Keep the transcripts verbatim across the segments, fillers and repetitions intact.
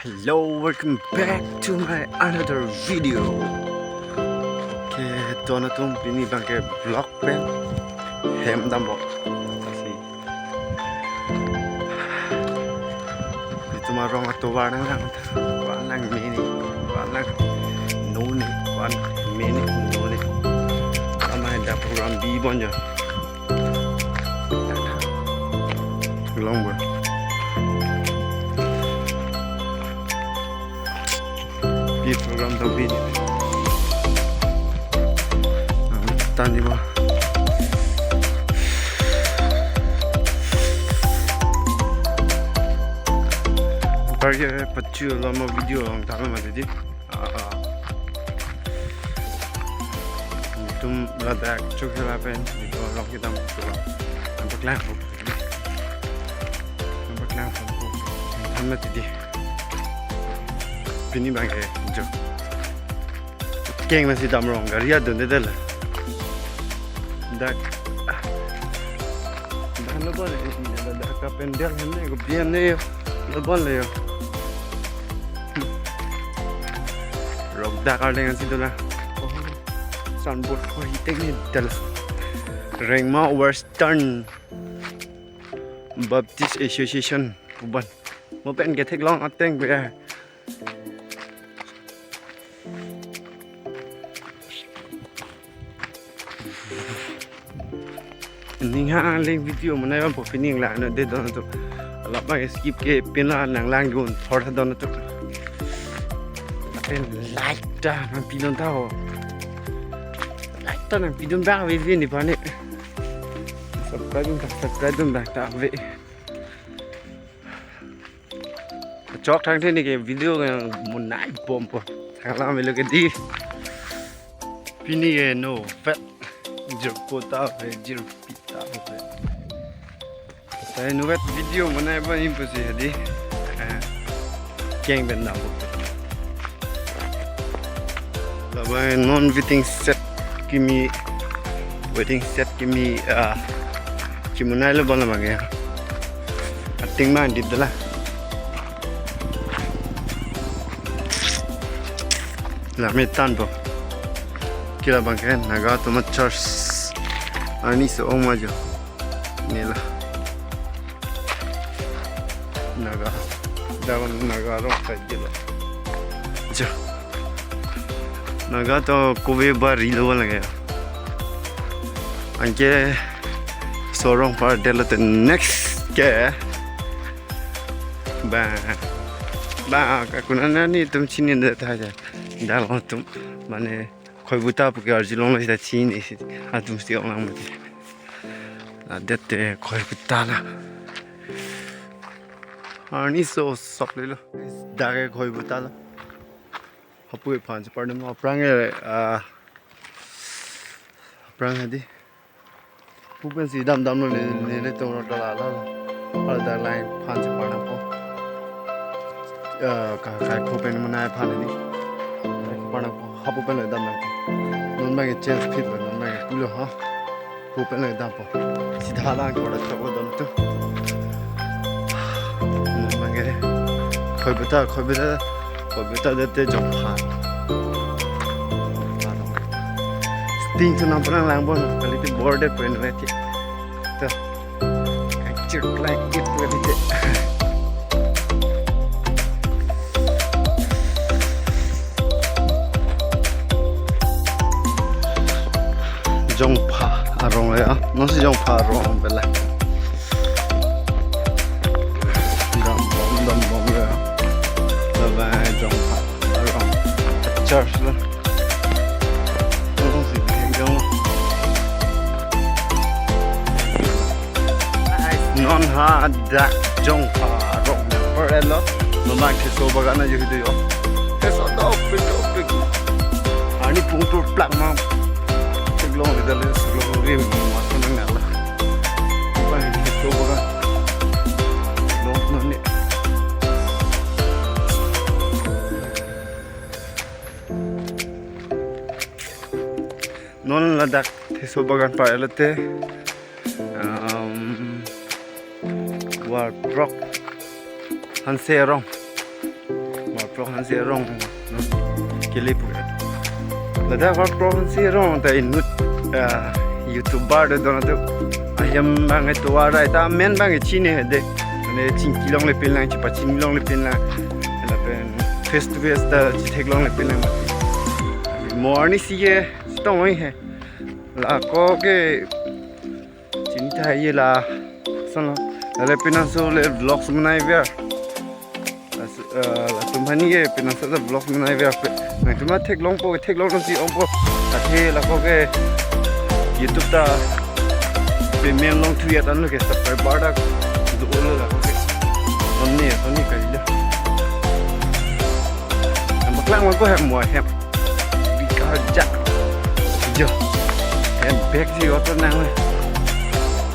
Hello, welcome back to my another video. Okay, don atum, pini abangke vlog pen hem dampo. Lasi itum arong atovar nanglang, van nangmeni, van nangnoni, van meni noni. Amai da program bi bonjo. Long bro. Bi program dam bi. Tani ba. Parke pachu lama video long tame mati di. Ah, itum ladak chukela pen itum long kedam tu. Nampak lang. Nampak lang. Tame mati di. Pini abangke jo. Keng nasi damrong gari adun de del. Dak. Dak lo bol, dak ka pendel hende ko biam ne yo. Lo bol le yo. Rok dak arleng ansi dola. Signboard ko hiteng ne del. Rengma Western Baptist Association puban. Mo pen ketheklong ateng be. Ning ha ang leng video manai bang po pining la no de don tu. Alap bang skip ke pin la nanglang dun thor don tu. Pen like ta nangpidun ta ho. Like ta nangpidun bang ave ave ni pa ne. Subscribe dun ta, subscribe dun bang ta ave. Chok thangthe neke video ke monai bompo. Thanglang melo ke di. Pini ke no pet. Jirpo ta ave, jirpi ta ave. Sai no pet video manai ba impossible di. Eh, keng ben na bo. Labai non waiting shed kimi, waiting shed kimi, ah, kimunai lo bala mage. Ating man di dala. Lami tan bo. Kila abangke Naga atum a-church. Arni so-ong ma jo. Nila. Naga. Dalam Naga arong kaji lo. Jo. Naga to kove bari lo lage. Anke so-arong par delo te next ke. Ba. Ba ka kuna nani atum chini de ta ja. Dal atum mane khoi buta pu ke arjulong le ta chini si. Atum si ong lang mati. Ladak te khoi buta la. Arni so sop le lo. Dak ke khoi buta la. Hapu ke phan chepar dam aphrang ke, ah, aphrang hadi. Pu pensi dam dam lo ne, ne le tong lo dala la. Ala dak line phan chepar nangpo. Ah, ka, ka, pu pen manai phan ni. Chepar nangpo. Hapu pen le dam nangpo. Non abangke change phit lo, non abangke pulo ha. Pu pen le dampo. Sidha lang ko da chok dam tu. Non abangke. Khoi buta, khoi buta, khoi buta de te jong pha. Sting tu namprang lang bon, kali ti border pen le ti. Tu. Kacir like it berarti. Jongpha arong ya, non si Jongpha arong bela. Dam bom, dam bom ya. Bye bye, Jongpha arong. Church la. Non hadak Jongpha arong per elo. Memang theso bagan aja gitu yo. Theso dopik dopik. Ani pungtur plak mam. Seglong di dalam seglong rim masa nang nala. Bukan theso bagan. Long nani. Non ladak theso bagan par elote, um, war prok Hanse arong. Varprok Hanse arong, no? Kelepu. Ladak Varprok Hanse arong ta inut, ah, YouTuber do don atum. Ahem abang etovar ta amen abang chini hedi. Mane chingki longle pinlang, chepachini longle pinlang. Lapen face to face ta chetheklongle pinlang. Mo arnisi ke chetong oi he. La ako ke chini tahai ye la. Sono. Lale penang so le vlogs manai ver. Las-, eh, latum hani ke penang so vlogs manai ver pe. Nangtum theklongpo, theklong nangsi ongpo. Athe la ako ke YouTube ta payment longthu ya tan lo ke subscriber ta do lo la ako ke. Onni, onni kai lo. Nang paklang mo ko hem mo hem. Bikarja. Jo. Hem bag si auto nang.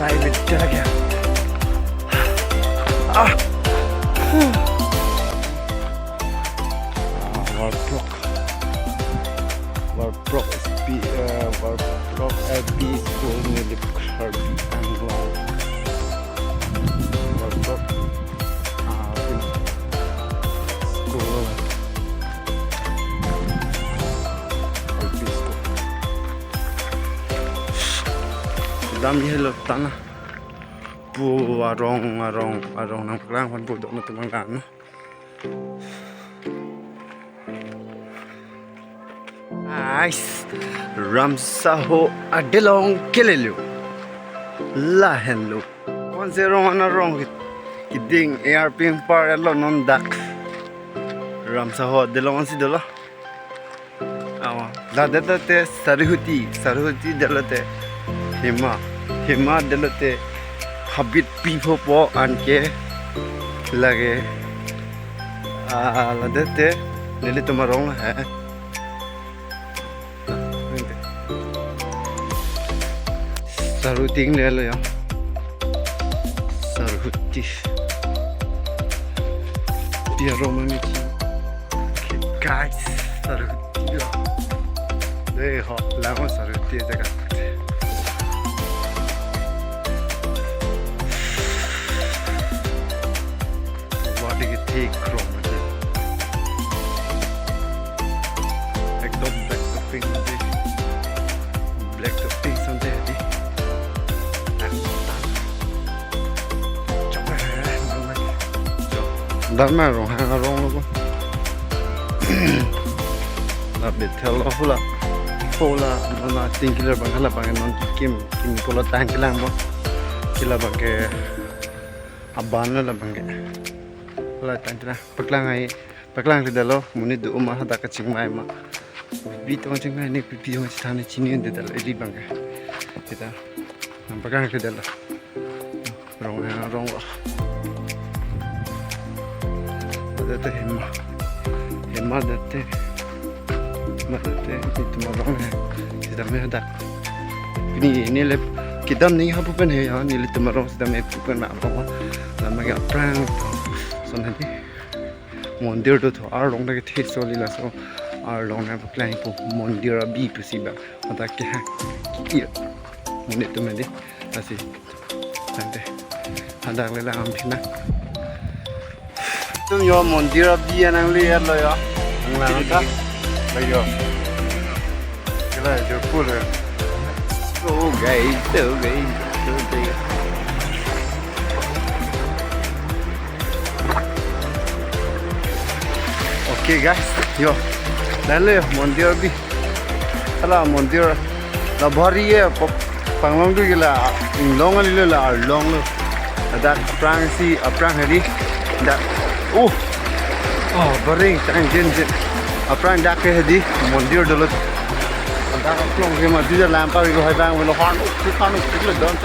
Private jet lagi. Ah. Ah, Varprok. Varprok S P, eh, Varprok L P School neli Karbi Anglong. Varprok, ah, school. L P school. Dam ye lo tana. Pu arong, arong, arong nangpaklang aphan pu do nangtum lang dan. Nice. Ramsaho adelong kelelo. Lahenlo. Hanse arong ana arong kiding airpin par elo non dak. Ramsaho adelong ansi dolo. Awa. Ladak te Sarihuti, Sarihuti delo te Hima, Hima delo te habit pipo po anke lake. Ah, ladak te nelitum arong he. Sarihuti lelo ya. Sarihuti. Dia romang ni. Guys, Sarihuti lo. Dei ho, lama Sarihuti jaga. Wah, dikit tik krom aja. Ekdom black topping aja. Black topping sante di. Dam arong hang arong lo ko. La Bethel lo hula. Hula, nona tingkiler abang hala abang non kim, kim pulo tangkilang bo. Kila abang ke aban lo la abang ke. Hula tangkilang. Paklang ai, paklang ke dalo, monit do ma hadak kachingmai ma. Pipi tong chingmai ne, pipi tong chithani chini de dalo, ili abang ke. Kita, nang paklang ke dalo. Rong, eh, rong lo. Ada te Hima. Hima ada te. Hima ada te, nelitum arong he. Sitame hadak. Pini neli kedam ni hapu pen he ya, nelitum arong sitame pu pen ma arong. Lama ke aphrang. Son hadi. Mondir do tho arlong dak the soli laso arlong nangpaklangpo mondir abi pusi ba. Hadak ke ha. Iya. Monit atum hadi. Lasi. Tangte. Hadak le lang am thina. Tum yo mondir abi anang le lo yo. Ang lang ta. Lo yo. Kila jo pul. So guys, so guys, so guys. Okay guys, yo. Lalu yo mondir abi. Hala mondir. La bhari ye pop panglong tu kila inglong ali lo la arlong lo. Dak aphrang si aphrang hadi. Dak. Oh. Oh, baring tang jen jen. Aphrang dak ke hadi mondir dolo. Dak aphrang ke mati ja lampa wi hai bang lo han, han, han lo don.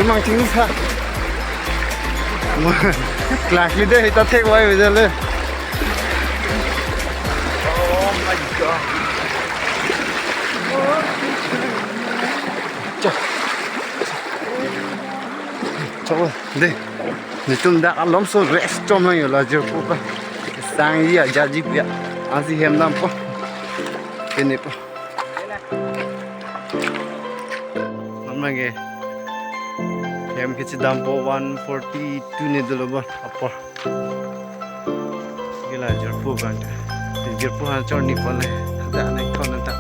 Kumang ching sa. Class leader hita thek wai bejale. Oh my God. Cha. Cha, de. Nelitum dak alom so rest chom lang yo la jo ko pa. Sang ya jaji ya. Ansi hem dampo. Ini po. Namang ke. Em kachedampo one forty-two ne dolo bon apor. Gila jirpo bang. Jirpo han chorni pon le. Ada ne kon ta.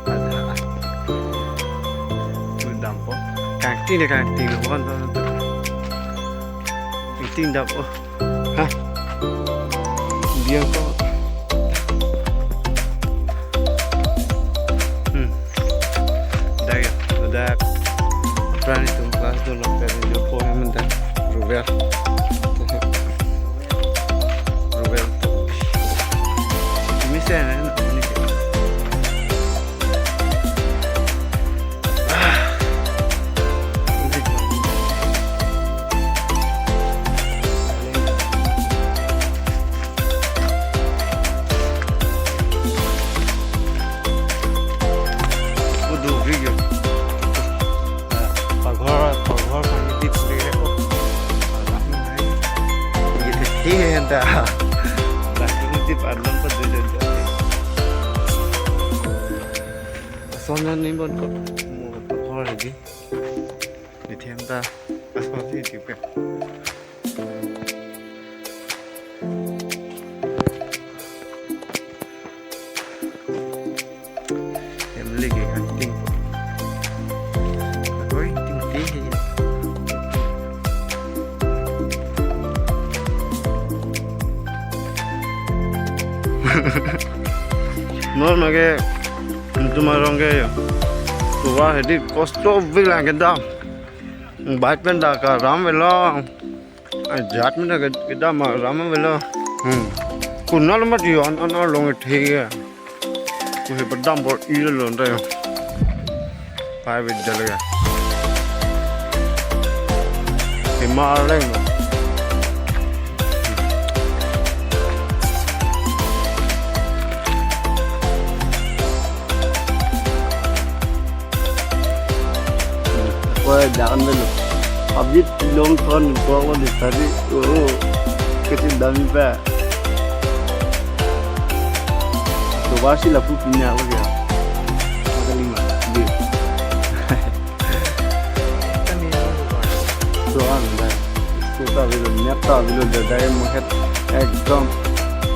Ada. Dampo. Kangting ne kangting bon. Kangting dampo. Ha? Dia ko. Hmm. Dak ya, dak. Apran itum class do lok pen jo po hem dak. Ruber. Ruber. Ini saya na, ini. Kudu video. Paghor, paghor kami di puri ko. Ini sih anda. Lagi di padang pada jalan. Soalnya ni bon ko. Mo paghor lagi. Di them ta asal sih juga. Em lagi kangting. Oi, ting ting. Non mage, tum arong ke yo. Tuwa hedi kosto bilang kedam. Bike pen dak aram velo. Ajat mina ke-, kedam aram velo. Hmm. Kunal mat yon an along the ya. Kuhe padam bor ilo lon ta yo. Pai bed jale ya. Himaleng. Wah, jangan dulu. Habis long ton gua mau dicari. Oh, kecil dami pak. Coba sih lapu punya apa ya? Ada lima. Di. Soal dah. Suka bilo, nyata bilo, dadai muhet ekdom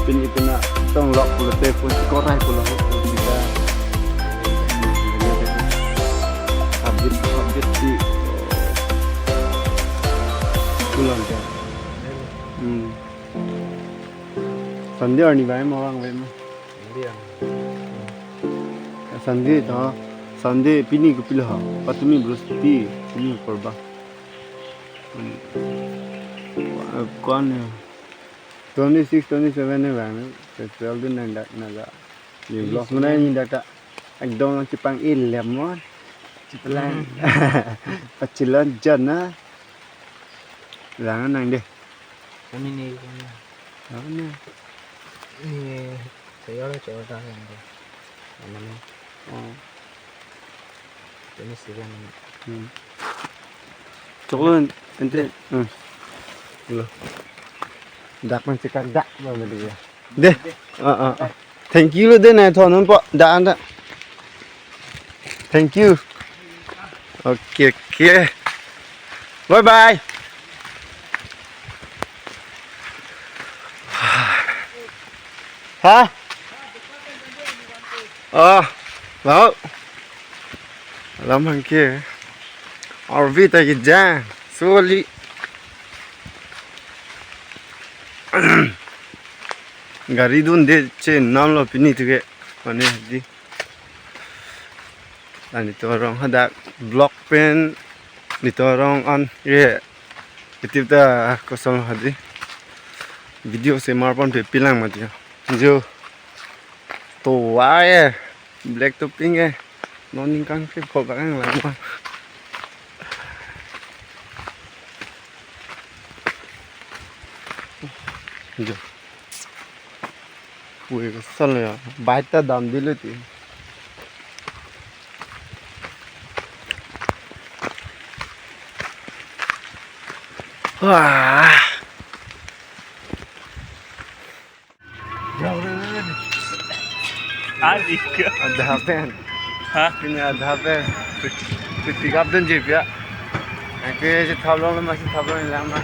pini pina tong lok pulo te pun korai pulo kita. Habit habit di pulang ke. Hmm. Sunday arni bai ma vang bai ma. Sunday arni. Sunday ta, Sunday pini kopilo ha. Patumi Brihaspati, pini korba. Hmm. Kwan ya. Twenty six, twenty seven ne bang, festival dun nang dak naga. Ye vlog mana ni dak ta. Ekdom chepang ilem mo. Chepelang. Pachilon jan na. Lang nang deh. Kami ni, kami ni. Apa ni? Ni saya ada cerita yang tu. Apa ni? Oh. Ini sih kan. Hmm. Choklo ente. Hmm. Lo. Dak man chekak dak lo dia. Deh. Ah, ah, ah. Thank you lo deh, nai thon non po. Dak anda. Thank you. Okay, okay. Bye bye. Ha? Oh, mau. Alam hangke. Arvi ta kejang. Soli. Gari dunde chenam lo pini tuke. Mane di. Ani to arong hadak vlog pen ni to arong an ye. Itip ta kosong hadi. Video semar pon pe pilang mati. Jo. To wa ye. Black to pink ye. Non ningkang ke phok ang lang ma. Jo. Ui, kosonlo ya. Bike ta damdelo ti. Wah. Adik. Ada pen. Hah? Ini ada pen. Pick up dunji ya. Angke si thaplong lo, masi thaplong lang ma.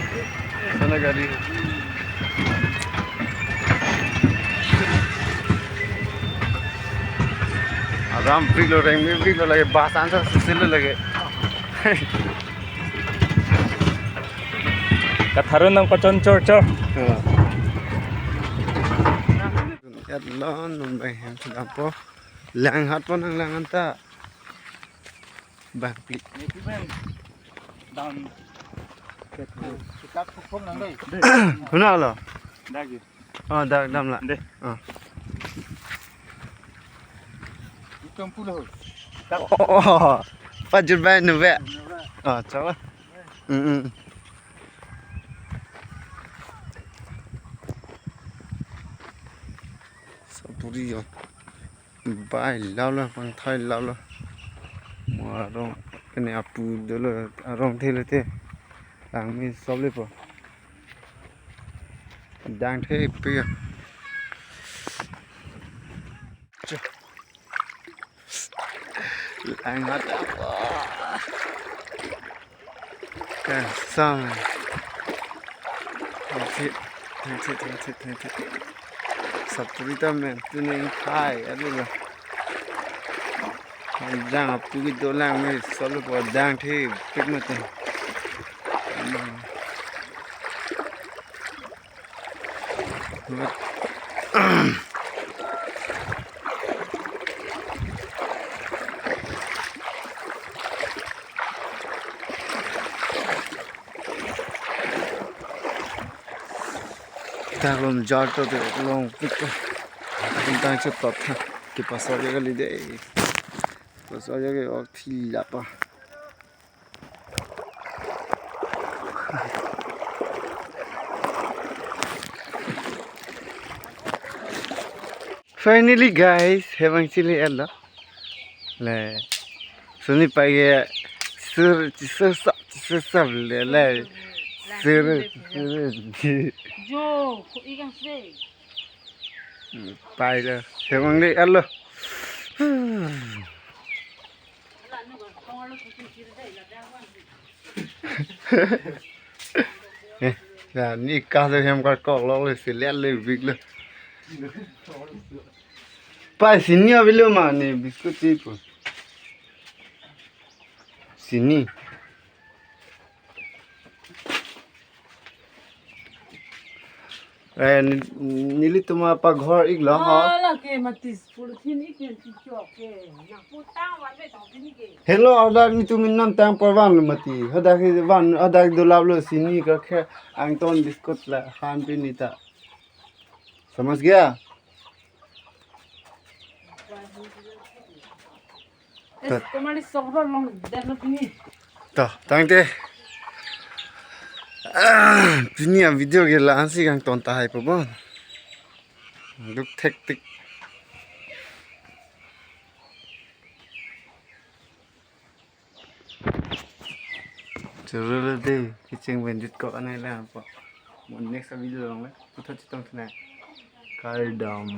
Sana gari. Aram pik lo, reng pik lo lake, bus ansa susil lo lake. Katharun nangpachon chor chor. Yat lon nung bai hem si dampo. Langhat po nang lang anta. Bangpli. Ini men dam. Kita pukul nang deh. Kuna lo? Dagi. Oh, dak damlo. Deh. Oh. Itum pulo. Oh, oh, oh. Pajur bai nu be. Oh, chalo. Hmm, hmm. Sapuri yo. Bai lalo, pangthai lalo. Mo arong, kene apu dolo, arong thele te. Langme sop le po. Dang thepik. Cho. Langhat apa? Kasam. Thangthit, thangthit, thangthit, thangthit. Sapuri ta men, tu neng phai, adu lo. Jang apu kedo langme, solo po dang thepik mati. Dak lom jar to de longpik ta. Tang chetot tha. Kepasok ya kali dei. Pasok ya ke ok thi lapa. Finally guys, hem angchili etlo. Le. Suni pai ke sur, sur sap, sur sap le, le. Sur, sur. Jo, ko ikang se. Pai lo. Hem angli etlo. Eh, la ni ka do hem kar kok lo le, si let le bik lo. Pai sini avelo ma ni biscuit ti po. Sini. Eh, ni-, nelitum apaghor iklo ho. Ala ke mati polythene ik pen si chok ke. Na putang wan ve tong sini ke. Hello, hadak nelitum inam tang porvan lo mati. Hadak ke van, hadak dolap lo sini ka khe angton biscuit la han pini ta. Samas gaya? Tat. Tomali sokro long der lo pini. To, tangte. Pini a-video ke la-an si kangton tahai po bon. Duk thektik. Churulu de, kiching bendit ko anai la po. Mo next video long le, puthot chetong thina. Kardom.